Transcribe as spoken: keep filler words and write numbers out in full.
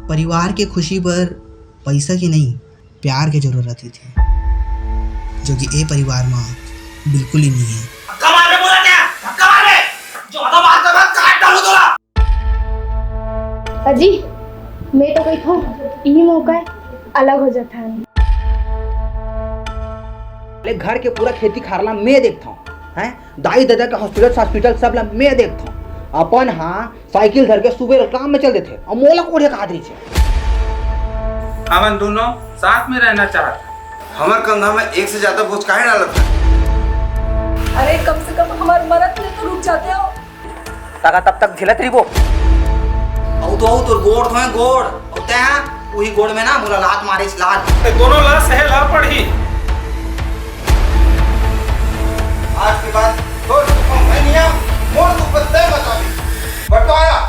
परिवार के खुशी बर पइसा के नहीं, प्यार के जरूरत हे, जो कि ए परिवार म बिल्कुल ही नहीं है। धक्का मार बे, बोला क्या? धक्का मार बे। ज्यादा बात कर, मैं काट डालूं तोला। अजी, मैं तो कहिथंव, इही मौका है, अलग हो जाथन। ले, घर के पूरा खेती खार ला मैं देखथंव, हैं? दाई ददा के हॉस्पिटल हॉस्पिटल सब ला मैं देखथंव। अपन हा साइकिल धर के सुबह काम में चल देथे, अउ मोला कोढ़िया कहात रहिथे। हमन दोनों साथ में रहना चाहत हन। हमर कंधा में एक से ज्यादा बोझ काहे डालत हन? अरे, कम से कम हमर मरत ले तो रुक जाते हो। तका तब तक झेलत रहिबो। अउ तो अउ तोर गोड़ धोए गोड़, अउ तैं उही गोड़ में ना मोला लात मारिस लात। ते दोनों ला सहे ला पड़ही। आज के बाद तोर दुख मैं निया, मोर दुख तैं बताबे। बंटवारा।